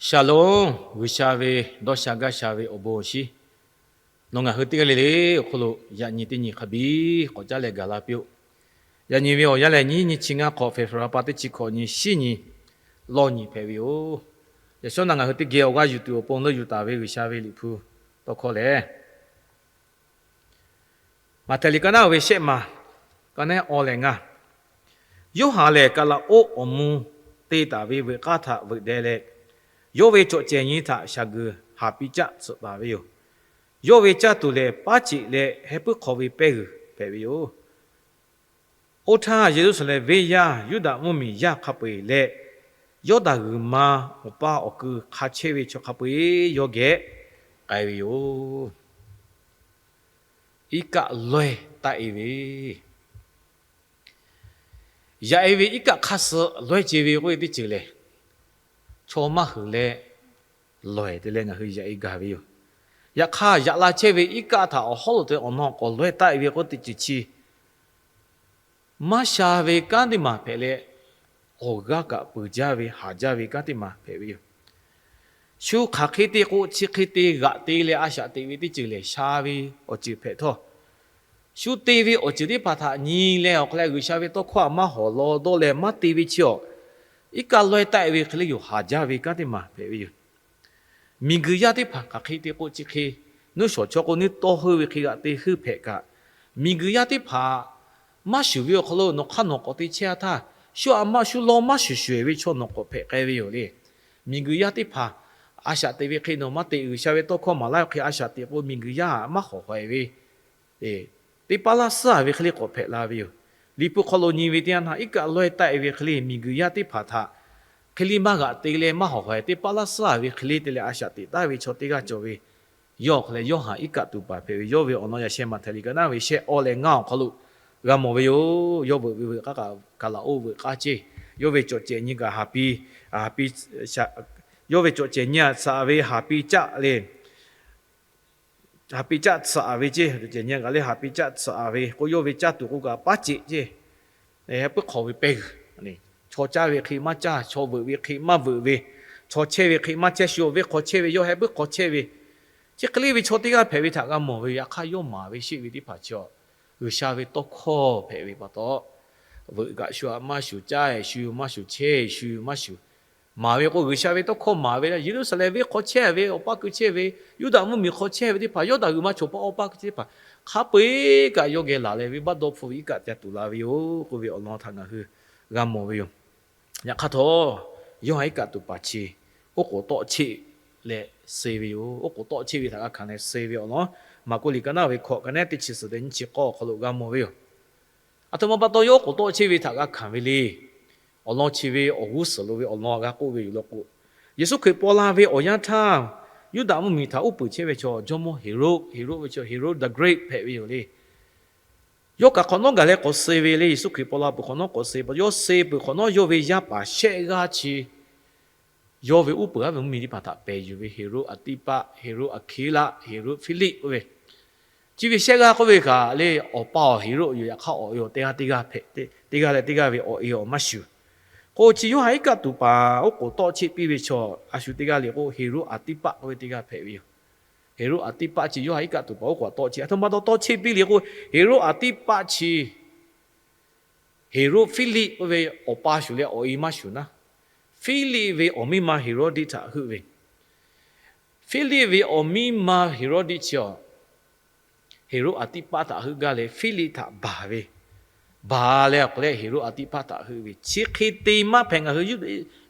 Shalom, G'uiˬsha ve dawˇ sha gaˇ sha ve awˬ bon awˬ shinˉ, nawˬ ngaˬ hui teˇ g'aˇ le le awˬ hk'aw lo yaꞈ nyi teˇ nyi hk'a biˇ k'awꞈ caˉ leh gaˬ la piˇ-oˆ. Yaꞈ nyi ve awˬ yanˇ lehˬ, nyiˇ nyi chi ngaˇ hk'awꞈ, February pa teˇ chi hkawꞈ nyi, shiˉ nyi, lawˇ nyi hpehꞈ ve yoˬ. Yaꞈ shawˉ naˆ ngaˬ hui teˇ geh awˬ g'aˇ yuˬ tuˬ awˬ pon leuˆ yuˬ taˍ ve G'uiˬsha ve Liꞈ hpu tawˇ hkawˇ lehˬ, Maꞈhtehˍ liꞈ ka naˉ ve shehˆ maˬ, ka naˉ awˇ leh ngaˇ. Yoˇhanˬ lehˬ, kaˍlaˍoˆ awˬ mvuh te taˍ ve veuꞈ k'aˇ htaꞈ veuꞈ deh leh, yawˇ ve cawꞈ cehˬ nyi htaꞈ shaˍ guiˬ haˍ piˇ caˆ tsuhꞈ taˍ ve yoˬ. Yawˇ ve caˇ tuˬ lehˬ, paˉ ceꞈ leh heh puiˉ hk'aw ve pehˇ g'uiˬ hpehꞈ ve yoˬ. Oˇ htaˇ, Yeˍruˆsaˍlehnˍ venˇ yaˇ Yuˇdaꞈ mvuhˇmiˬ yaˇ hk'a peu-eˬ leh, Yawˇdanˍ g'uiˬ ma awˬ paˇ awˬ kui hk'a chehˇ ve chaw hk'a peu-eˬ yawˇ geh k'ai ve yoˬ. Iˉ kaˆ lawehˇ taˆ-e ve, yaꞈ-e ve iˉ kaˆ hk'aˇ suh lawehˇ ce ve k'oˆ ve teˇ ceuˬ lehˬ, chaw maˇ hui leh lawehˇ te leh ngaˬ hui yaꞈ-e gaˬ ve yoˬ. Yaꞈ hk'aˇ, yaꞈ la chehˇ ve iˉ kaˆ htaꞈ awˬ hawˉ lo te awˬ nawˬ k'awꞈ lawehˇ taˆ-e ve k'oˆ teˇ ceuˬ chi maˇ sha ve kanˉ teˇ maˬ hpehꞈ leh, awˬ g'aˇ kaꞈ peuˬ jaˇ ve haˍ jaˇ ve kanˉ teˇ maˬ hpehꞈ ve yoˬ. Shu hk'aˬ hk'e te k'o, chi hk'e te g'aꞈ te leh a shaꞈ teꞈ ve teˇ ceuˬ lehˬ, sha ve awˬ ceuˬ hpehꞈ htawˇ, shu te ve awˬ ceuˬ teˇ hpaˍ htaꞈ nyi leh awˬ hk'aw leh G'uiˬsha ve tawˇ hkawˇ htaꞈ maˇ hawˍ law dawˇ leh maˇ te ve chi awˬ, iˉ kaˆ lawehˇ taˆ-e ve hk'e le yoˬ, haˍ jaˇ ve kanˉ teˇ maˬ hpehꞈ ve yoˬ. Miˬguiˬ yaˇ teˇ hpaˍ hk'aˬ hk'e te k'o, chi hk'e nuˇ shawˍ chaw k'o nuˇ tawˇ heuˆ ve hk'e g'aꞈ te heuˆ hpehꞈ kaꞈ, miˬguiˬ yaˇ teˇ hpaˍ maˇ shuˍ ve awˬ hk'aw lo nawˬ hk'aˇ nawˬ k'awꞈ te chehˇ-a htaˇ, shu aꞈ maˇ shu law maˇ shuˍ shuˍ-eˬ ve chaw nawˬ k'awꞈ hpehꞈ k'ai ve yoˬ le. Miˬguiˬ yaˇ teˇ hpaˍ a shaꞈ teꞈ ve hk'e nawˬ maˇ te, G'uiˬsha ve tawˇ hkawˇ maˍ laˇ ve hk'e a shaꞈ teꞈ k'o, miˬguiˬ yaˇ aꞈ maˇ hawˍ hawehꞈ ve teˇ paˉ laˇ suhˉ-a ve hk'e le k'awꞈ hpehꞈ la ve yoˬ. Liꞈ hpu hk'aw lo nyi ve teˇ yanˇ htaˇ, iˉ kaˆ lawehˇ taˆ-e ve hk'e le miˬguiˬ yaˇ teˇ hpaˍ htaꞈ hk'e le maˇ g'aꞈ te leh maˇ hawˍ hawehꞈ teˇ paˉ laˇ suhˉ-a ve hk'e le te leh a shaꞈ teꞈ taˍ ve chaw teˇ g'aˇ cawˬ ve, yawˇ awˬ hk'aw leh Yoˇhanˬ iˉ kaˆ tuˬ paˍ hpehꞈ ve, yawˇ ve awˬ lawn yaꞈ sheh Maꞈhtehˍ liꞈ ka naˉ ve shehˆ awˇ leh ngaˇ awˬ hk'aw lo g'a mawˬ ve yoˬ. Yawˇ veuꞈ ve veuꞈ k'aˇ kaꞈ, kaˍlaˍoˆ veuꞈ k'aˇ ceˇ, yawˇ ve cawꞈ cehˬ nyi kaꞈ haˍ piˇ, haˍ piˇ, yawˇ ve cawꞈ cehˬ nyi aꞈ tsuhꞈ-a ve haˍ piˇ caˆ le, haˍ piˇ caˆ tsuhꞈ-a ve ceˇ, cawꞈ cehˬ nyi kaꞈ le haˍ piˇ caˆ tsuhꞈ-a ve k'o, yawˇ ve caˇ tuˬ k'o kaꞈ paˉ ceꞈ ceˇ, heh puiˉ hk'aw ve pehˇ g'uiˬ, chaw caˇ ve hk'e maˇ caˇ, chaw veuꞈ ve hk'e maˇ veuꞈ ve, chaw chehˇ ve hk'e maˇ chehˇ, shu awˬ venˇ hk'aw chehˇ ve, yawˇ heh puiˉ hk'aw chehˇ ve, chi hk'e le ve chaw teˇ g'aˇ hpehꞈ ve htaꞈ g'a mawˬ ve yoˬ. Yaꞈ hk'aˇ, yawˇ maˍ ve sheˆ ve teˇ hpaˍ chi awˬ, G'uiˬsha ve tawˇ hkawˇ hpehꞈ ve pa taw, veuꞈ kaꞈ shu aꞈ maˇ shuˍ, caˇ-e shu maˇ shuˍ, chehˇ-e shu maˇ shuˍ, maˍ ve k'o, G'uiˬsha ve tawˇ hkawˇ maˍ ve, Yeˍruˆsaˍlehnˍ venˇ hk'aw chehˇ ve awˬ paˇ keu chehˇ ve, Yuˇdaꞈ mvuhˇmiˬ hk'aw chehˇ ve teˇ hpaˍ, Yawˇdanˍ g'uiˬ ma chaw paˇ awˬ paˇ keu chehˇ teˇ hpaˍ, hk'a peu-eˬ kaꞈ yawˇ geh laˬ leh venˇbaˆ dawˇ hpfuhˇ ve iˉ kaˆ ca tuˬ la ve yoˬ k'oˆ ve awˬ lawn htaꞈ ngaˬ hui g'a mawˬ ve yoˬ. Yaꞈ hk'aˇ htawˇ, Yoˇhanˬ iˉ kaˆ tuˬ paˍ chi oˉ k'oˍ tawˆ cheˆ leh suh ve yoˬ. Oˉ k'oˍ tawˆ cheˆ ve htaꞈ g'a hkanˍ leh suh ve awˬ lawn, Maˍkuˆ liꞈ ka naˉ ve hkawꞈ, ka naˉ teˇ chi suhˍ tehꞈ nyiˇ chi k'awˇ awˬ hk'aw lo g'a mawˬ ve yoˬ. Aˬ htoꞈ ma pa taw yawˇ oˉ k'oˍ tawˆ cheˆ ve htaꞈ g'a hkanˍ ve le. Awˬ lawn chi ve awˬ g'uˇ suhˍ lo ve awˬ lawn g'a k'oˆ ve yoˬ law k'o, Yeˍsuˆ Hkriꞈ paw la ve awˬ yanˇ htaˇ, Yuˇdaꞈ mvuhˇmiˬ htaꞈ uˉ peunˍ chehˇ ve chaw jawˇmawˇ Heˍroˆ, Heˍroˆ ve chaw Herod the Great hpehꞈ ve yoˬ le. Yawˇ kaꞈ hk'awꞈ nawˉ gaˬ leh k'awꞈ suh ve le. Yeˍsuˆ Hkriꞈ paw la peuˬ hk'awꞈ nawˉ k'awꞈ suh pa taw, yawˇ suh peuˬ hk'awꞈ nawˉ yawˇ ve yaˇ paˍ shehˆ g'aˇ chi yawˇ ve uˉ peunˍ g'aˇ ve mvuhˇmiˬ teˇ hpaˍ htaꞈ pehˬ yuˬ ve, Heˍroˆ Aˍtiˆpaˆ, Heˍroˆ Aˍhkiˇlaˆ, Heˍroˆ Hpiˇliˆ k'oˆ ve, chi ve shehˆ g'aˇ k'oˆ ve kaꞈ le, awˬ pa awˬ Heˍroˆ yoˬ. Yaꞈ hk'aˇ awˬ e awˬ teˇ g'aˇ teˇ g'aˇ hpehꞈ, teˇ g'aˇ leh teˇ g'aˇ ve awˬ e awˬ maˇ shuˍ. K'o, chi Yoˇhanˬ iˉ kaˆ tuˬ paˍ oˉ k'oˍ tawˆ cheˆ piˇ ve chaw a shu teˇ g'aˇ le k'o, Heˍroˆ Aˍtiˆpaˆ k'oˆ ve teˇ g'aˇ hpehꞈ ve yoˬ. Heˍroˆ Aˍtiˆpaˆ chi Yoˇhanˬ iˉ kaˆ tuˬ paˍ oˉ k'oˍ tawˆ cheˆ, aˬ htoꞈ ma taw tawˆ cheˆ piˇ le k'o, Heˍroˆ Aˍtiˆpaˆ chi Heˍroˆ Hpiˇliˆ k'oˆ ve awˬ pa shuˍ leh awˬ e maˇ shuˍ naˉ, Hpiˇliˆ ve awˬ miˇ ma Heˍroˆdiˆ htaꞈ heuˆ ve. Hpiˇliˆ ve awˬ miˇ ma Heˍroˆdiˆ chi awˬ, Heˍroˆ Aˍtiˆpaˆ htaꞈ heuˆ gaˇ leh Hpiˇliˆ htaꞈ baˬ ve, baˬ leh awˬ hk'aw leh Heˍroˆ Aˍtiˆpaˆ htaꞈ heuˆ ve. Chi hk'e te maˇ hpehꞈ ngaˬ hui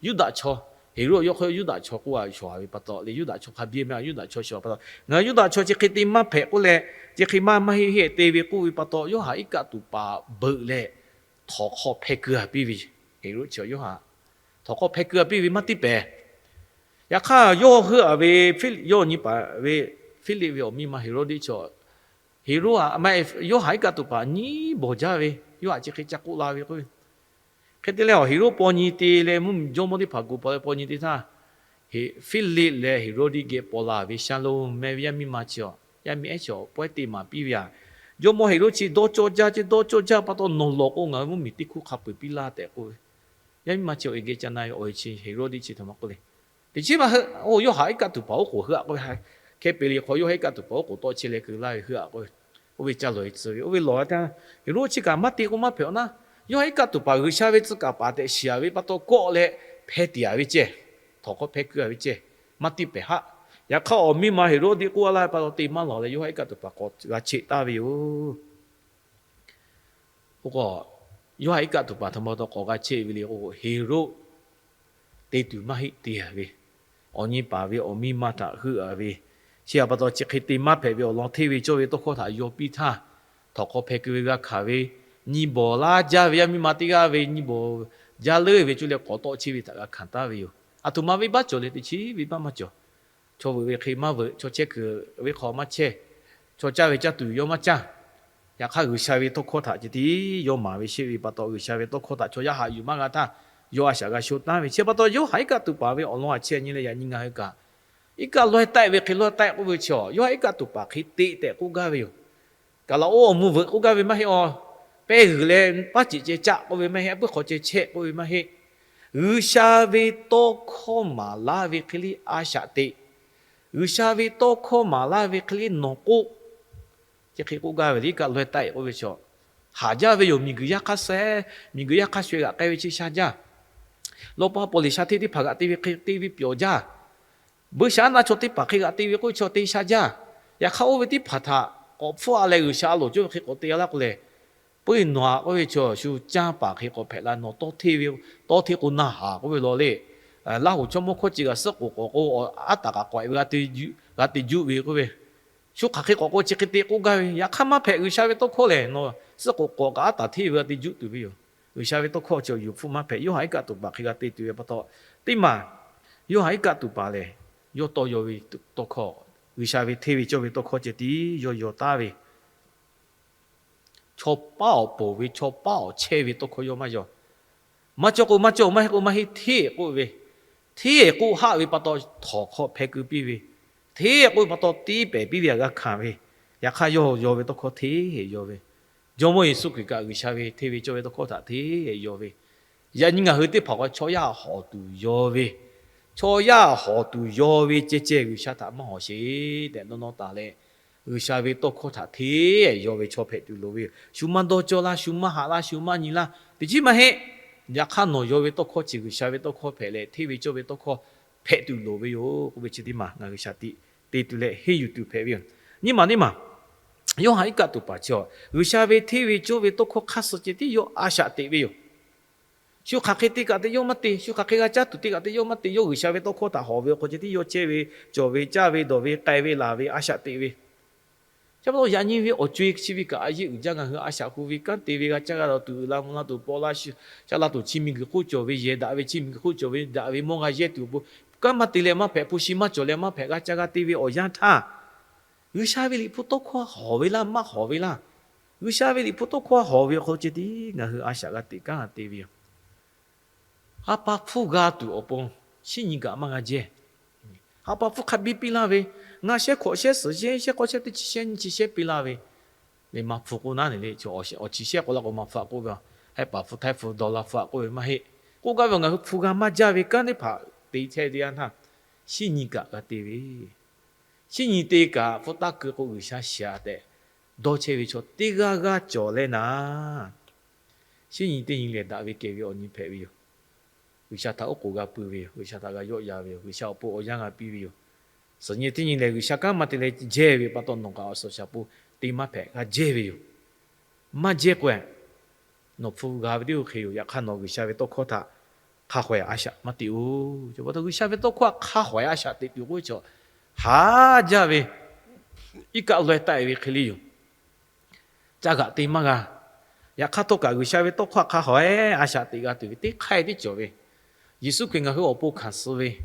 Yuˇdaꞈ chaw, Heˍroˆ yawˇ hk'aw Yuˇdaꞈ chaw k'oˆ a shawˍ ve pa taw le, Yuˇdaꞈ chaw hk'a biˇ meh Yuˇdaꞈ chaw shawˍ pa taw, ngaˬ hui Yuˇdaꞈ chaw chi hk'e te maˇ hpehꞈ k'oˆ leh, chi hk'e maˇ maˇ heˆ heˆ te ve k'oˆ ve pa taw, Yoˇhanˬ iˉ kaˆ tuˬ paˍ beuꞈ leh, htawnˍ hk'aw hpeh keu a piˇ ve. Heˍroˆ chi Yoˇhanˬ htawnˍ hk'aw hpeh keu a piˇ ve maˇ tiˉ pehˍ. Yaꞈ hk'aˇ, yawˇ heuˆ a ve, yawˇ nyi paˍ ve Hpiˇliˆ ve awˬ miˇ ma Heˍroˆdiˆ chi, Heˍroˆ a, Yoˇhanˬ iˉ kaˆ tuˬ paˍ nyiˉ bawˬ jaˇ ve, Yoˇhanˬ chi hk'e ca k'oˆ la ve k'o, hk'e te leh awˬ Heˍroˆ paw nyi te leh mvuhˇmiˬ jawˇmawˇ teˇ hpaˍ gu paw leh paw nyi te htaˇ, Hpiˇliˆ leh Heˍroˆdiˆ geh paw la ve Shaˍlonˍ meh ve yaˇ miˇ ma chi awˬ, yaˇ miˇ ehˉ chi awˬ pawehˇ te maˍ piˇ ve a. Jawˇmawˇ Heˍroˆ chi dawˇ cawˇ jaˇ ceˇ, dawˇ cawˇ jaˇ pa taw nawˬ lawˬ k'o ngaˬ hui mvuhˇmiˬ teˇ hkuˇ hk'a peu-eˬ piˇ laˇ tehꞈ k'oˆ ve. Yaˇ miˇ ma chi awˬ e geh ca na ve awˬ e chi Heˍroˆdiˆ chi htaꞈ ma k'oˆ le. Teꞈ chiˉ maˇ heuˆ. Oˇ, Yoˇhanˬ iˉ kaˆ tuˬ paˍ oˉ k'oˍ heuˆ-a k'oˆ ve, hkehˇ pe le hk'aw Yoˇhanˬ iˉ kaˆ tuˬ paˍ oˉ k'oˍ tawˆ chehˇ leh keu laˇ ve heuˆ-a k'oˆ ve, oˇ ve ca lawˬ e tcuh ve, oˇ ve lawˬ a te, Heˍroˆ chi kaꞈ maˇ te k'o maˇ hpehꞈ-a naˉ, Yoˇhanˬ iˉ kaˆ tuˬ paˍ G'uiˬsha ve tcuh kaˍ paˍ tehꞈ shiˍ-a ve pa taw kawˆ leh hpeh tiꞈ-a ve ceh, htawnˍ hk'aw hpeh keu-a ve ceh, maˇ tiˇ pehˍ haˆ. Yaꞈ hk'aˇ awˬ miˇ ma Heˍroˆ diˆ k'oˆ a laˇ ve pa taw te maˇ lawˬ leh Yoˇhanˬ iˉ kaˆ tuˬ paˍ k'awꞈ g'a cheˆ taˍ ve yoˬ. Oˇ k'o, Yoˇhanˬ iˉ kaˆ tuˬ paˍ htaꞈ ma taw k'awꞈ g'a cheˆ ve le k'o, Heˍroˆ te tuˬ maˇ heˆ te-a ve, awˬ nyi paˍ ve awˬ miˇ ma htaꞈ heuˆ-a ve, chi htaꞈ pa taw chi hk'e te maˇ hpehꞈ ve awˬ lawn hteˇ ve cawˇ ve tawˇ hkawˇ htaꞈ yaw piˇ htaˇ, htawnˍ hk'aw hpeh keu ve g'a hkanˍ ve, nyi bawˬ laˇ jaˇ ve yaˇ miˇ ma teˇ g'aˇ ve nyi bawˬ jaˇ leuˉ ve cuˇ leh k'awꞈ tawˆ chehˇ ve htaꞈ g'a hkanˍ taˍ ve yoˬ. A htoꞈ ma venˇbaˆ cawˬ leh teꞈ chiˉ venˇbaˆ maˇ cawˬ. Chaw veuꞈ ve hk'e maˇ veuꞈ, chaw chehˇ kuiˬ ve hk'aw maˇ chehˇ, chaw caˇ ve caˇ tuˬ yawˇ maˇ caˇ. Yaꞈ hk'aˇ G'uiˬsha ve tawˇ hkawˇ htaꞈ ceh tiˉ yawˇ maˍ ve sheˆ ve pa taw, G'uiˬsha ve tawˇ hkawˇ htaꞈ chaw yaˇ haꞈ yuˬ maˇ g'a htaˇ, yawˇ a shaꞈ g'a sho taˍ ve. Chi pa taw Yoˇhanˬ iˉ kaˆ tuˬ paˍ ve awˬ lawn a chehˇ nyi leh yaꞈ nyi ngaˬ hui kaꞈ, iˉ kaˆ laweh taˆ ve hk'e laweh taˆ k'oˆ ve chi, Yoˇhanˬ iˉ kaˆ tuˬ paˍ hk'e te tehꞈ k'oˆ gaˇ ve yoˬ. Kaˍlaˍoˆ awˬ mvuh veuꞈ k'oˆ gaˇ ve maˇ heˆ a. Pehˇ g'uiˬ leh paˉ ceꞈ ceh caˆ k'oˆ ve maˇ heˆ, a puiˉ hk'aw ceh chehˆ k'oˆ ve maˇ heˆ. G'uiˬsha ve tawˇ hkawˇ maˍ laˇ ve hk'e le a shaꞈ teꞈ. G'uiˬsha ve tawˇ hkawˇ maˍ laˇ ve hk'e le nawˬ k'oˆ, chi hk'e k'oˆ gaˇ ve le. Iˉ kaˆ laweh taˆ k'oˆ ve chi, haˍ jaˇ ve yoˬ. Miˬguiˬ yaˇ hk'aˇ suh, miˬguiˬ yaˇ hk'aˇ sho-e g'aꞈ k'ai ve chi sha jaˇ. Lawˇ pa paw liꞈ sha hteˇ teˇ hpaˍ g'aꞈ te ve hk'e te ve pyawˬ jaˇ. Buiˇshaˆaˉnaˆ chaw teˇ hpaˍ hk'e g'aꞈ te ve k'oˆ ve chaw te sha jaˇ. Yaꞈ hk'aˇ oˇ ve teˇ hpaˍ htaꞈ k'awꞈ hpfuhˆ-a leh G'uiˬsha a loˍ cawˇ ve hk'e k'awꞈ te-a laˇ k'o lehˬ, puiˉ nawˬ-a k'oˆ ve chaw shu canˇ paˍ hk'e k'awꞈ hpehꞈ la nawˬ tawˇ hteˇ ve, tawˇ hteˇ k'o na haˍ k'oˆ ve law le. Laˇ hoˍ chaw mawˇ hkawˇ ceuˬ g'aꞈ suhˉ k'oˍ k'awꞈ k'o, aˉ taˍ k'aꞈ k'awꞈ-e ve g'a te juˆ ve k'oˆ ve, shu hk'aˬ hk'e k'awꞈ k'o chi hk'e te k'oˆ gaˇ ve. Yaꞈ hk'aˇ maˇ hpehꞈ. G'uiˬsha ve tawˇ hkawˇ lehˬ nawˬ suhˉ k'oˍ k'awꞈ kaꞈ aˉ taˍ hteˇ ve g'a te juˆ tuˬ ve yoˬ. G'uiˬsha ve tawˇ hkawˇ chi yuˬ hpfuhˆ maˇ hpehꞈ. Yoˇhanˬ iˉ kaˆ tuˬ paˍ hk'e g'a te tuˬ ve pa taw, teˇ maˬ Yoˇhanˬ iˉ kaˆ tuˬ paˍ lehˬ, yawˇ tawˇ yaw ve tawˇ hkawˇ, G'uiˬsha ve hteˇ ve cawˇ ve tawˇ hkawˇ ceh tiˉ yawˇ yaw taˍ ve, chaw paˉ awˬ ponˬ ve chaw paˉ awˬ chehˇ ve tawˇ hkawˇ yawˇ maˇ yaw. Maˇ cawˇ k'o maˇ cawˇ, maˇ heˆ k'o maˇ heˆ, hteˇ k'oˆ ve, hteˇ k'oˆ haˆ ve pa taw htawnˍ hk'aw hpeh keu piˇ ve, hteˇ k'oˆ ve pa taw tiˇ pehˍ piˇ ve htaꞈ g'a hkanˍ ve. Yaꞈ hk'aˇ yawˇ yaw ve tawˇ hkawˇ hteˇ yaw ve, Jawˇmawˇ Yeˍsuˆ Hkriꞈ kaꞈ G'uiˬsha ve hteˇ ve cawˇ ve tawˇ hkawˇ htaꞈ hteˇ yaw ve. Yaꞈ nyi ngaˬ hui teˇ hpaˍ k'o chaw yaˇ hawˍ tuˬ yaw ve, chaw yaˇ hawˍ tuˬ yaw ve ceh ceh G'uiˬsha htaꞈ maˇ hawˍ sheˍ tehꞈ dawˇ nawˇ taˍ leh, G'uiˬsha ve tawˇ hkawˇ htaꞈ hteˇ yaw ve chaw hpehꞈ tuˬ loˍ ve yoˬ. Shu maˇ dawˇ cawˇ laˇ, shu maˇ haꞈ laˇ, shu maˇ nyi laˇ, teꞈ chiˉ maˇ heˆ. Yaꞈ hk'aˇ nawˬ yaw ve tawˇ hkawˇ chi G'uiˬsha ve tawˇ hkawˇ hpehꞈ leh hteˇ ve cawˇ ve tawˇ hkawˇ hpehꞈ tuˬ loˍ ve yoˬ k'oˆ ve chi teˇ maˬ ngaˬ hui shaˍ tiꞈ te tuˬ leh henˇ yuˬ tuˬ hpehꞈ ve yoˬ. Nyiˇ maˬ teˇ maˬ, Yoˇhanˬ iˉ kaˆ tuˬ paˍ chi a, G'uiˬsha ve hteˇ ve cawˇ ve tawˇ hkawˇ hk'aˇ suh ceh tiˉ yawˇ a shaꞈ teꞈ ve yoˬ. Shu hk'aˬ hk'e te kaꞈ te yawˇ maˇ te, shu hk'aˬ hk'e g'a caˇ tuˬ te kaꞈ te yawˇ maˇ te, yawˇ G'uiˬsha ve tawˇ hkawˇ htaꞈ hawˍ ve awˬ hk'aw ceh tiˉ yawˇ chehˇ ve, cawˬ ve, caˇ ve, dawˬ ve, k'ai ve, laˬ ve, a shaꞈ teꞈ ve. Chi pa taw yaꞈ nyi ve awˬ co-e chi ve kaꞈ a yeˆ uiˍ jaˇ. Ngaˬ hui a shaꞈ hu ve kanˉ te ve g'a caˇ g'a dawˬ tuˬ uiˍ la mvuh la tuˬ paw la, sha la tuˬ chi miˬguiˬ hk'oˆ cawˬ ve yehˬ daꞈ ve, chi miˬguiˬ hk'oˆ cawˬ ve daꞈ ve mawˇ g'a yehˇ tuˬ awˬ pon, kanˉ maˇ te leh maˇ hpehꞈ, hpu shi maˇ cawˬ leh maˇ hpehꞈ, g'a caˇ g'a te ve awˬ yanˇ htaˇ, G'uiˬsha ve liꞈ hpu tawˇ hkawˇ hawˍ ve laˇ maˇ hawˍ ve laˇ, G'uiˬsha ve liꞈ hpu tawˇ hkawˇ hawˍ ve awˬ hk'aw ceh tiˉ ngaˬ hui a shaꞈ g'a teꞈ kanˉ te ve yoˬ. Ha pa hpfuhˇ g'a tuˬ awˬ pon shinˉ nyi kaꞈ maˇ g'a jehˇ. Ha pa hpfuhˇ hk'a biˇ piˇ laˇ ve, ngaˇ shehˉ hkawꞈ shehˉ suhˍ shehˉ shehˉ k'awˇ shehˉ teˇ chi shehˉ nyiˇ chi shehˉ piˇ laˇ ve, leh ma hpu k'oˆ naˉ ne le, awˬ chi shehˉ k'o la k'o ma hpu a k'oˆ ve, hehˉ paˍ hpu htaiˇ hpu dawˬ la hpu a k'oˆ ve maˇ heˆ. K'oˆ gaˇ ve ngaˬ hui hpu g'a maˇ jaˇ ve kanˉ teˇ hpaˍ te chehˇ teˇ yanˇ htaˇ, shinˉ nyi kaꞈ g'a te ve, shinˉ nyi te kaꞈ hpu taˇ keu k'o G'uiˬsha shiˍ-a tehꞈ dawˇ chehˇ ve chaw teˇ g'aˇ g'aˇ cawˬ leh naˍ, shinˉ nyi teˇ nyi lehˬ daꞈ ve kehˬ ve awˬ nyi hpehꞈ ve yoˬ. G'uiˬsha htaꞈ oˉ k'oˍ g'a pui ve yoˬ. G'uiˬsha htaꞈ g'a yawˆ yan ve yoˬ. G'uiˬsha awˬ pon awˬ yanˇ g'a piˇ ve yoˬ. Suhˍ nyi teˇ nyi lehˬ G'uiˬsha kanˉ maˇ te leh jehˇ ve pa taw nawˬ kaꞈ awˬ suhˍ shaˍ pun te maˇ hpehꞈ, g'a jehˇ ve yoˬ. Maˇ jehˇ k'o, nawˬ hpu g'a ve teˇ oˇ hk'e yoˬ. Yaꞈ hk'aˇ nawˬ G'uiˬsha ve tawˇ hkawˇ htaꞈ hk'a hawˍ-e a shaꞈ maˇ teꞈ-oˬ. Chi pa taw G'uiˬsha ve tawˇ hkawˇ htaꞈ hk'a hawˍ-e a shaꞈ teꞈ tuˬ k'oˆ ve chaw, haˉ jaˇ ve, iˉ kaˆ laweh taˆ-e ve hk'e le yoˬ. Ca g'aꞈ te maˇ g'a. Yaꞈ hk'aˇ htawˇ kaꞈ G'uiˬsha ve tawˇ hkawˇ htaꞈ hk'a hawˍ-e a shaꞈ teꞈ g'a tuˬ ve teˇ hk'aˇ tiˉ cawˬ ve, Yeˍsuˆ Hkriꞈ ngaˬ hui awˬ pon hkanˍ suh ve,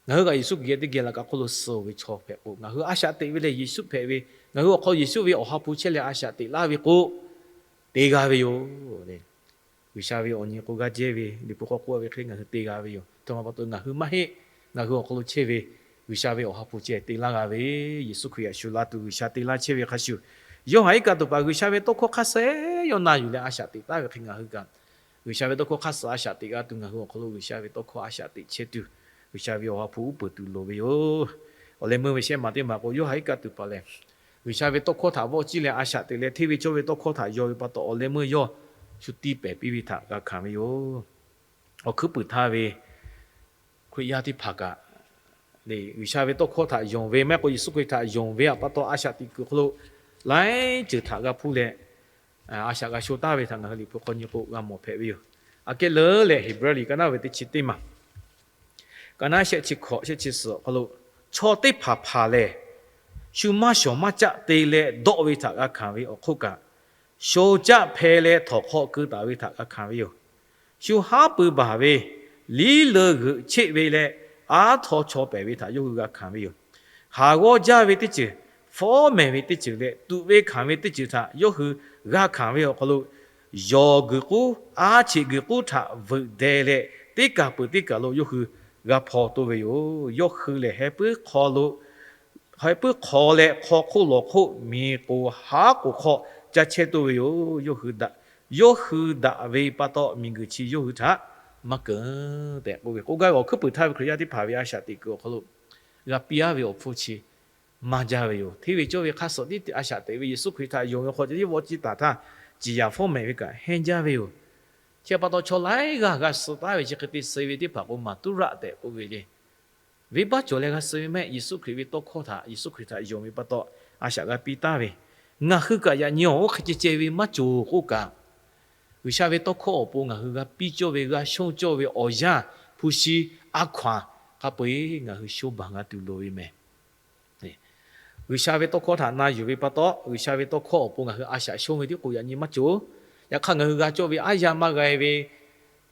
ngaˬ hui kaꞈ Yeˍsuˆ Hkriꞈ geh teˇ geh laꞈ ka hk'oˆ lo suh ve chaw hpehꞈ k'o, ngaˬ hui a shaꞈ teꞈ ve lehˬ Yeˍsuˆ hpehꞈ ve, ngaˬ hui awˬ hk'aw Yeˍsuˆ ve awˬ ha hpu chehˇ leh a shaꞈ teꞈ laˇ ve k'o, te g'a ve yoˬ. G'uiˬsha ve awˬ nyi k'o g'a jehˇ ve, liꞈ hpu hk'aw k'oˆ ve hk'e ngaˬ hui te g'a ve yoˬ. Htawˇ ma pa taw ngaˬ hui maˇ heˆ. Ngaˬ hui awˬ hk'aw lo chehˇ ve G'uiˬsha ve awˬ ha hpu ceh te laˇ g'a ve, Yeˍsuˆ Hkriꞈ htaꞈ shuˍ la tuˬ G'uiˬsha te laˇ chehˇ ve hk'a shuˍ, Yoˇhanˬ iˉ kaˆ tuˬ paˍ G'uiˬsha ve tawˇ hkawˇ hk'aˇ suh yawˇ na yuˬ leh a shaꞈ teꞈ taˍ ve hk'e ngaˬ hui kaꞈ G'uiˬsha ve tawˇ hkawˇ hk'aˇ suh a shaꞈ teꞈ g'a tuˬ, ngaˬ hui awˬ hk'aw lo G'uiˬsha ve tawˇ hkawˇ a shaꞈ teꞈ chehˇ tuˬ, G'uiˬsha ve awˬ ha hpu uˉ peunˍ tuˬ loˍ ve yoˬ. Awˬ leh meuˇ ve shehˆ maˬ teˇ maˬ k'o, yawˇ htaꞈ iˉ kaˆ tuˬ paˍ lehˬ, G'uiˬsha ve tawˇ hkawˇ htaꞈ vawˆ ciˇ leh a shaꞈ teꞈ leh hteˇ ve cawˇ ve tawˇ hkawˇ htaꞈ yaw ve pa taw, awˬ leh meuˇ yawˇ shu tiˇ pehˍ piˇ ve htaꞈ g'a hkanˍ ve yoˬ. Awˬ hkuiˉ puiˍ htaˇ ve Hkriꞈ yaˇ teˇ hpaˍ kaꞈ, G'uiˬsha ve tawˇ hkawˇ htaꞈ yonˍ ve maˇ heˆ k'o, Yeˍsuˆ Hkriꞈ htaꞈ yonˍ ve pa taw, a shaꞈ teꞈ kuiˬ hk'aw lo laiˉ ceuˬ htaꞈ g'a hpuˇ leh, a shaꞈ g'a sho taˍ ve htaꞈ ngaˬ hui Liꞈ hpu hk'aw nyi k'o g'a mawˬ hpehꞈ ve yoˬ. Aꞈ kehˉ leuˉ leh, Heˍbrehˇ liꞈ ka naˉ ve teˇ chi teˇ maˬ, ka naˉ shehˆ chi hkawꞈ shehˆ chi suhˍ awˬ hk'aw lo, chaw teˇ hpaˍ hpaˍ lehˬ, shu maˇ shawˍ maˇ caˆ te leh dawˆ ve htaꞈ g'a hkanˍ ve awˬ hk'oˆ kaꞈ, sho caˆ hpeh leh htawnˍ hk'aw keu taˍ ve htaꞈ g'a hkanˍ ve yoˬ. Shu haˉ pui baˬ ve, liˉ leu g'euꞈ cheˆ ve leh, aˉ htaw chaw pehˍ ve htaꞈ yawˇ hui g'a hkanˍ ve yoˬ. Haˍ g'awˇ jaˇ ve teˇ ceuˬ, fawˉ mehˍ ve teˇ ceuˬ leh, tuꞈ ve hkanˍ ve teˇ ceuˬ htaꞈ yawˇ hui g'a hkanˍ ve awˬ hk'aw lo, yawˬ guiˬ k'uˉ, a cheꞈ guiˬ k'uˉ htaꞈ veuꞈ deh leh, teˇ kaˬ peuˬ teˇ kaˬ lo yawˇ hui g'a hpaw toˇ ve yoˬ. Yawˇ hui lehˬ, heh puiˉ hk'aw lo, heh puiˉ hk'aw leh hk'aw hk'oˆ lawˬ hk'oˆ miˬ k'oˍ haˉ k'oˍ hk'aw caˇ chehˇ toˇ ve yoˬ. Yawˇ hui daꞈ, yawˇ hui daꞈ ve pa taw, miˬguiˬ chi yawˇ hui htaꞈ maˇ keunˍ tehꞈ k'oˆ ve k'oˆ gaˇ ve awˬ hkuiˉ puiˍ htaˇ ve Hkriꞈ yaˇ teˇ hpaˍ ve a shaꞈ teꞈ kuiˬ awˬ hk'aw lo g'a piˇ aˉ ve awˬ hpfuhˇ chi maˇ jaˇ ve yoˬ. Hteˇ ve cawˇ ve hk'aˇ suh tiˉ a shaꞈ teꞈ ve Yeˍsuˆ Hkriꞈ htaꞈ yonˍ ve hk'aw ceh tiˉ vawˆ ciˇ taˍ htaˇ, ciˍ yanˍ fawˉ mehˍ ve kaꞈ hehnˇ jaˇ ve yoˬ. Chi pa taw, chaw laiˉ g'aˇ g'a suh taˉ ve chi hk'e te suh ve teˇ hpaˍ k'o, maˍ tuˉ raˆ tehꞈ k'oˆ ve le. Venˇbaˆ cawˬ leh g'a suh ve mehˆ, Yeˍsuˆ Hkriꞈ ve tawˇ hkawˇ htaꞈ, Yeˍsuˆ Hkriꞈ htaꞈ yonˍ ve pa taw, a shaꞈ g'a piˇ taˍ ve. Ngaˬ hui kaꞈ yaꞈ nyi awˬ oˇ hk'e ceh ceh ve maˇ cawˬ k'oˆ kaꞈ, G'uiˬsha ve tawˇ hkawˇ awˬ pon ngaˬ hui g'a piˇ cawˇ ve, g'a shonˇ cawˇ ve awˬ yanˇ hpu shi a hkaw-anˬ hk'a peu-eˬ ngaˬ hui shonˇ baˬ g'a tuˬ loˍ ve mehˍ. G'uiˬsha ve tawˇ hkawˇ htaꞈ na yuˬ ve pa taw, G'uiˬsha ve tawˇ hkawˇ awˬ pon ngaˬ hui a shaꞈ shonˇ ve tiˉ k'o yaꞈ nyi maˇ cawˬ. Yaꞈ hk'aˇ, ngaˬ hui g'a cawˇ ve aˉ yanˇ maˇ g'a ve,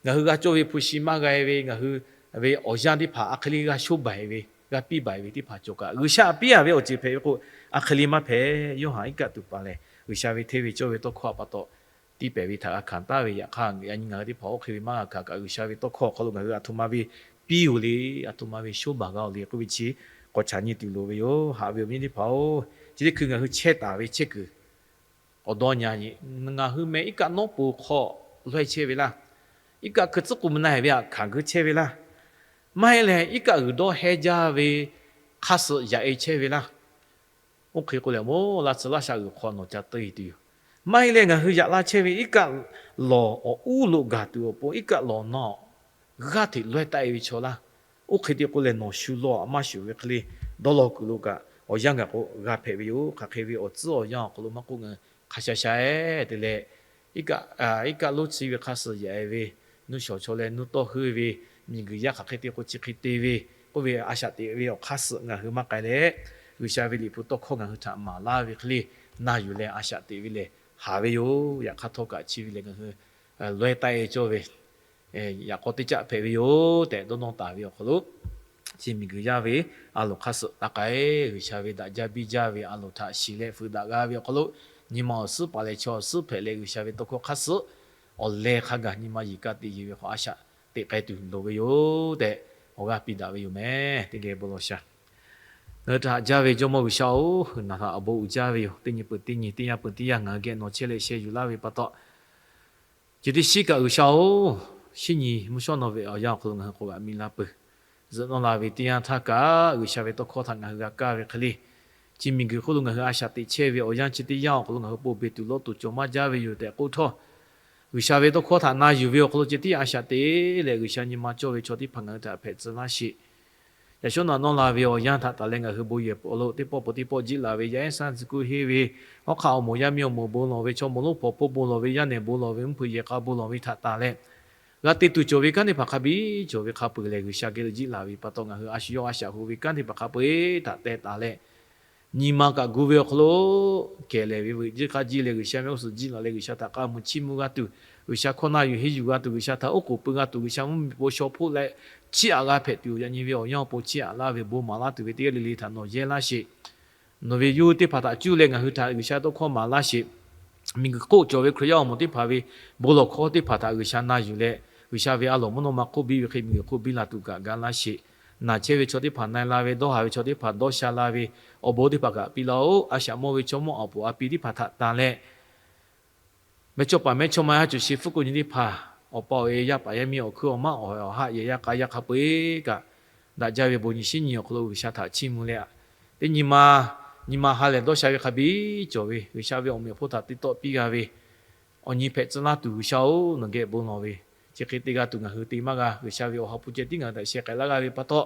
ngaˬ hui g'a cawˇ ve hpu shi maˇ g'a ve, ngaˬ hui ve awˬ yanˇ teˇ hpaˍ a hk'e le g'a shonˇ baˬ ve, g'a piˇ baˬ ve teˇ hpaˍ cawˬ kaꞈ, G'uiˬsha piˇ a ve awˬ ceuˬ hpehꞈ ve k'o, a hk'e le maˇ hpehꞈ. Yawˇ haꞈ iˉ kaˆ tuˬ paˍ lehˬ, G'uiˬsha ve hteˇ ve cawˇ ve tawˇ hkawˇ pa taw tiˇ pehˍ ve htaꞈ g'a hkanˍ taˍ ve. Yaꞈ hk'aˇ, yaꞈ nyi ngaˬ hui teˇ hpaˍ oˇ hk'e ve maˇ g'a hkanˍ kaꞈ, G'uiˬsha ve tawˇ hkawˇ awˬ hk'aw lo ngaˬ hui a htoꞈ ma ve piˇ-oˬ le, a htoꞈ ma ve shonˇ baˬ g'a-oˬ le k'oˆ ve chi k'awꞈ chaꞈ nyi tuˬ loˍ ve yoˬ. Haꞈ ve awˬ viˉ teˇ hpaˍ-oˬ, chi teˇ hkui ngaˬ hui chehˇ taˍ ve chehˇ kuiˬ awˬ dawˇ nyi, ngaˬ hui meh iˉ kaˆ nawˉ po hk'aw lawehˇ chehˇ ve laˇ. Iˉ kaˆ hkui tcuhˉ k'o mvuh na-e ve aꞈ hkanˍ geu chehˇ ve laˇ. Maˇ heˆ leh, iˉ kaˆ g'uiˬ dawˇ heh jaˇ ve hk'aˇ suh yaꞈ-e chehˇ ve laˇ. Oˇ hk'e k'o lehˬ, moˉ laˇ tcuh laˇ sha g'uiˬ hk'aw nawˬ ca te tuˬ yoˬ. Maˇ heˆ leh, ngaˬ hui yaꞈ la chehˇ ve iˉ kaˆ lawˬ awˬ uˉ lo gaˬ tuˬ awˬ pon iˉ kaˆ lawˬ nawˬ g'aˇ hteꞈ lawehˇ taˆ-e ve chaw laˇ. Oˇ hk'e te k'o lehˬ, nawˬ shu law aꞈ maˇ shuˍ ve hk'e le, dawˇ law kuiˬ lo kaꞈ awˬ yanˇ gaˬ k'o g'a hpehꞈ ve yoˬ. Hk'aˬ hk'e ve awˬ tcuhˉ awˬ yanˇ awˬ hk'aw lo maˇ k'oˆ, ngaˬ hui hk'a sha sha-e te leh, iˉ kaˆ, iˉ kaˆ lonˉ chi ve hk'aˇ suh yaꞈ-e ve, nuˇ shawˍ chaw leh nuˇ tawˇ heuˆ ve, miˬguiˬ yaˇ hk'aˬ hk'e te k'o chi hk'e te ve k'oˆ ve a shaꞈ teꞈ ve awˬ hk'aˇ suh ngaˬ hui maˇ k'ai leh, G'uiˬsha ve Liꞈ hpu tawˇ hkawˇ ngaˬ hui htaꞈ maˍ laˇ ve hk'e le, na yuˬ leh a shaꞈ teꞈ ve lehˬ haˍ ve yoˬ. Yaꞈ hk'aˇ htawˇ kaꞈ chi ve lehˬ ngaˬ hui lawehˇ taˆ-e cawˇ ve yaꞈ k'aw teˇ caˆ hpehꞈ ve yoˬ tehꞈ dawˇ nawˇ taˍ ve awˬ hk'aw lo, chi miˬguiˬ yaˇ ve a loˍ hk'aˇ suh taˇ k'ai. G'uiˬsha ve daꞈ jaˇ biˇ jaˇ ve a loˍ htaꞈ shiˍ leh fuiˍ daꞈ g'a ve awˬ hk'aw lo, nyi ma awˬ suhˉ paˍ leh chaw awˬ suhˉ hpehꞈ leh G'uiˬsha ve tawˇ hkawˇ hk'aˇ suh awˬ leh hk'a gaˬ nyi ma yeˬ kaˇ te yeˬ ve hk'aw a shaꞈ teꞈ k'ai tuˬ loˍ ve yoˬ tehꞈ, awˬ g'aˇ piˇ daꞈ ve yoˬ meh. Teˇ geh bon lawˬ sha. Ngaˬ hui htaꞈ haꞈ jaˇ ve Jawˇmawˇ G'uiˬsha-oˬ, hui naˬ htaꞈ awˬ bon uiˍ jaˇ ve yoˬ. Teˇ nyi peuˬ teˇ nyi, teˇ yanˇ peuˬ teˇ yanˇ ngaˬ hui geh nawˬ chehˇ leh sheh yuˬ laˇ ve pa taw, chi teˇ shiˉ kaꞈ G'uiˬsha-oˬ, shinˉ nyi mvuhˇ shawˉ nawˬ ve awˬ yanˇ awˬ hk'aw lo ngaˬ hui k'awꞈ g'aꞈ mi la peuˬ. Zuhꞈ nawˇ la ve teˇ yanˇ htaˇ kaꞈ, G'uiˬsha ve tawˇ hkawˇ htaꞈ ngaˬ hui g'a kaˇ ve hk'e le, chi miˬguiˬ hk'oˆ lo ngaˬ hui a shaꞈ teꞈ chehˇ ve awˬ yanˇ chi teˇ yanˇ awˬ hk'aw lo ngaˬ hui pon beˬ tuˬ lawˇ tuˬ cawˬ maˇ jaˇ ve yoˬ tehꞈ k'oˆ htawˇ, G'uiˬsha ve tawˇ hkawˇ htaꞈ na yuˬ ve awˬ hk'aw lo ceh tiˉ a shaꞈ teꞈ leh, G'uiˬsha nyi ma cawˇ ve chaw teˇ hpaˍ ngaˬ hui htaꞈ hpehꞈ tcuh laˇ sheˍ. Yaꞈ shawˉ naꞈ nawˇ la ve awˬ yanˇ htaꞈ taˍ leh ngaˬ hui bon yehˬ awˬ lo teˇ pawˆ pon teˇ pawˆ jiˆ laˬ ve, yaˇ ehˉ saˇ tcuh kuˇ henˇ ve, hawˉ hk'aˆ awˬ moˍ yaˇ miˇ awˬ moˍ bon lawˬ ve, chaw moˍ lonˉ hpawnˬ hpawˇ bon lawˬ ve, yaˇ nehˬ bon lawˬ ve, mvuhˇ hpeuꞈ yehˬ k'a bon lawˬ ve htaꞈ taˍ leh, g'a te tuˬ cawˬ ve kanˉ teˇ hpaˍ hk'a biˇ cawˬ ve hk'a peu-eˬ lehˬ, G'uiˬsha geh lo jiˆ laˬ ve pa taw ngaˬ hui a shu yawˇ a shaꞈ hoꞈ ve kanˉ teˇ hpaˍ hk'a peu-eˬ htaꞈ teh taˍ leh, nyi ma kaꞈ gu ve awˬ hk'aw lo kehˬ lehˬ ve veuꞈ jiˇ k'aˇ jiˇ leh G'uiˬsha mehˆ g'uˇ suhˍ jiˆ laˬ leh G'uiˬsha htaꞈ k'a muiˬ chiˇ mvuh g'a tuˬ, G'uiˬsha hkawˇ na yuˬ henˇ yuˬ g'a tuˬ, G'uiˬsha htaꞈ oˉ k'oˍ pui g'a tuˬ, G'uiˬsha mvuhˇmiˬ po shaw hpoˆ leh chiˇ aꞈ g'a hpehꞈ tuˬ, yaꞈ nyi ve awˬ yanˇ awˬ pon chiˇ aꞈ laˇ ve bon maˍ laˇ tuˬ ve teˇ g'aˇ le le htaꞈ nawˬ yehˇ laˇ sheˍ. Nawˬ ve yawˇ hui teˇ hpaˍ htaꞈ cuˇ leh ngaˬ hui htaꞈ G'uiˬsha tawˇ hkawˇ maˍ laˇ sheˍ. Miˬguiˬ hk'oˆ cawˬ ve Hkriꞈ yaˇ awˬ moˍ teˇ hpaˍ ve bon lawˬ hkawˇ teˇ hpaˍ htaꞈ G'uiˬsha na yuˬ leh, G'uiˬsha ve a loˍ mvuhˇ naw ma hk'oˆ biˇ ve hk'e miˬguiˬ hk'oˆ biˇ la tuˬ kaꞈ ga laˇ sheˍ. Naˬ chehˇ ve chaw teˇ hpaˍ na-e la ve, dawˇ haˍ ve chaw teˇ hpaˍ dawˇ sha la ve, awˬ bon teˇ hpaˍ kaꞈ piˇ laˇ-oˆ. A shaꞈ mawˇ ve chaw mawˇ awˬ puˍ a pi teˇ hpaˍ htaꞈ tanˬ leh, mehˇchawˇpaˍ mehˇchawˇma yaˇ cawˬ sheˍ hpfuhˇ k'o nyi teˇ hpaˍ, awˬ pa awˬ e yaˇ paˍ yaˇ miˇ awˬ hkuiˉ awˬ maˆ awˬ haˆ yehˬ yaˇ k'a yaˇ hk'a peu-eˬ kaꞈ, daꞈ jaˇ ve bon nyi shinˉ nyi awˬ hk'aw lo G'uiˬsha htaꞈ chiˇ mvuh leh, teˇ nyi ma nyi ma ha lehˬ dawˇ sha ve hk'a biˇ cawˬ ve G'uiˬsha ve awˬ meꞈ awˬ hponˇ htaꞈ te tawˆ piˇ g'a ve awˬ nyi hpehꞈ tcuh laˇ tuˬ G'uiˬsha-oˬ, nawˬ geh bon lawˬ ve. Chi hk'e te g'a tuˬ ngaˬ hui te maˇ g'a. G'uiˬsha ve awˬ ha hpu ceh tiˉ ngaˬ hui htaꞈ sheh k'ai laˇ g'a ve pa taw,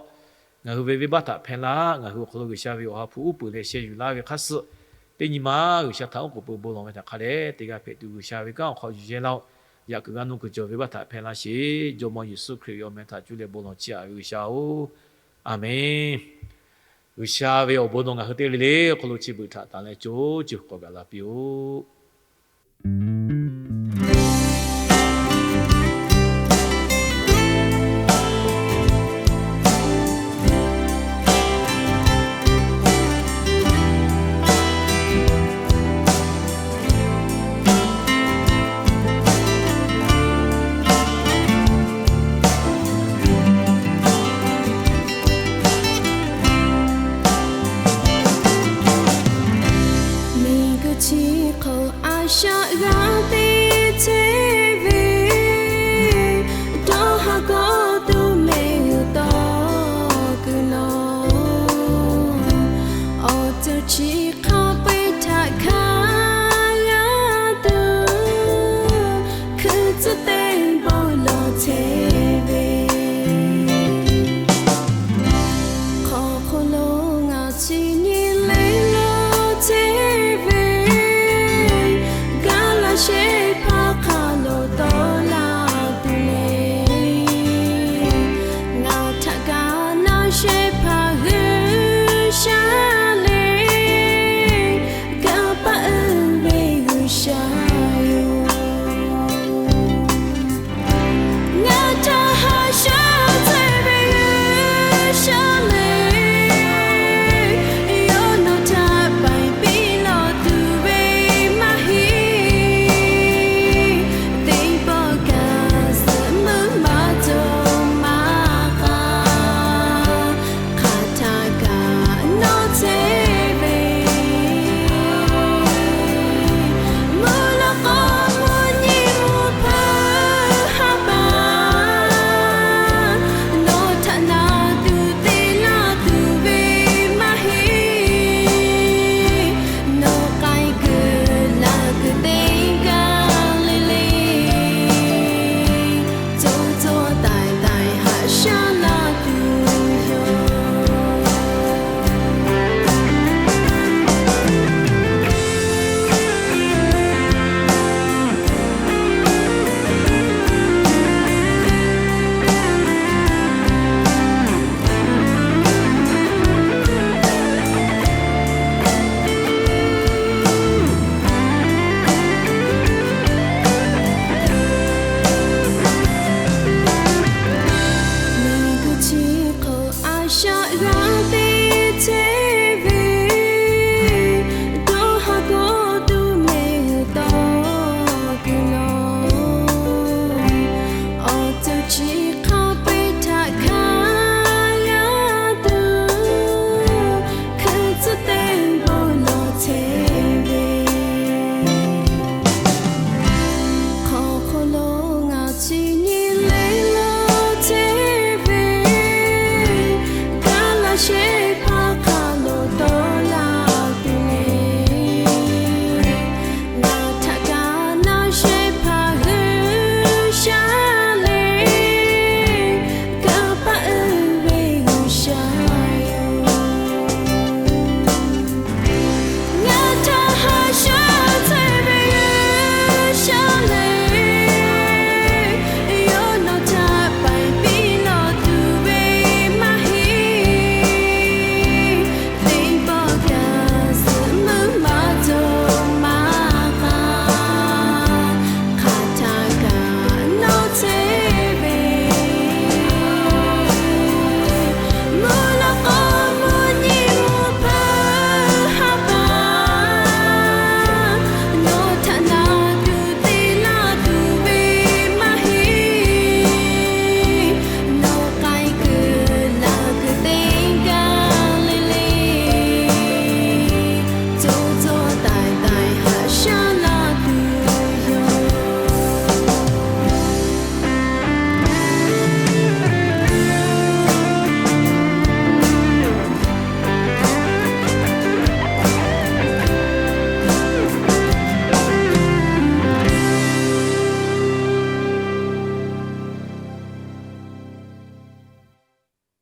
ngaˬ hui ve venˇbaˆ htaꞈ hpehˇ laˇ. Ngaˬ hui awˬ hk'aw lo G'uiˬsha ve awˬ ha hpu uˉ peunˍ leh sheh yuˬ laˇ ve hk'aˇ suh, teˇ nyi ma G'uiˬsha htaꞈ oˉ k'oˍ pui bon lawˬ ve htaꞈ hk'a dehꞈ te g'a hpehꞈ tuˬ, G'uiˬsha ve kanˉ awˬ hk'aw yuˬ yehˇ laˇ-oˆ. Yaꞈ kuiˬ g'a nuˇ kuiˬ cawˬ ve venˇbaˆ htaꞈ hpehˇ laˇ sheˍ. Jawˇmawˇ Yeˍsuˆ Hkriꞈ ve awˬ meh htaꞈ cuˇ leh bon lawˬ chiˇ aꞈ ve G'uiˬsha-oˬ, Aˍmenˇ. G'uiˬsha ve awˬ bon nawˬ ngaˬ hui teˇ g'aˇ le le awˬ hk'aw lo chi beuꞈ htaꞈ tanˍ leh co co k'awꞈ gaˬ la piˇ-oˆ.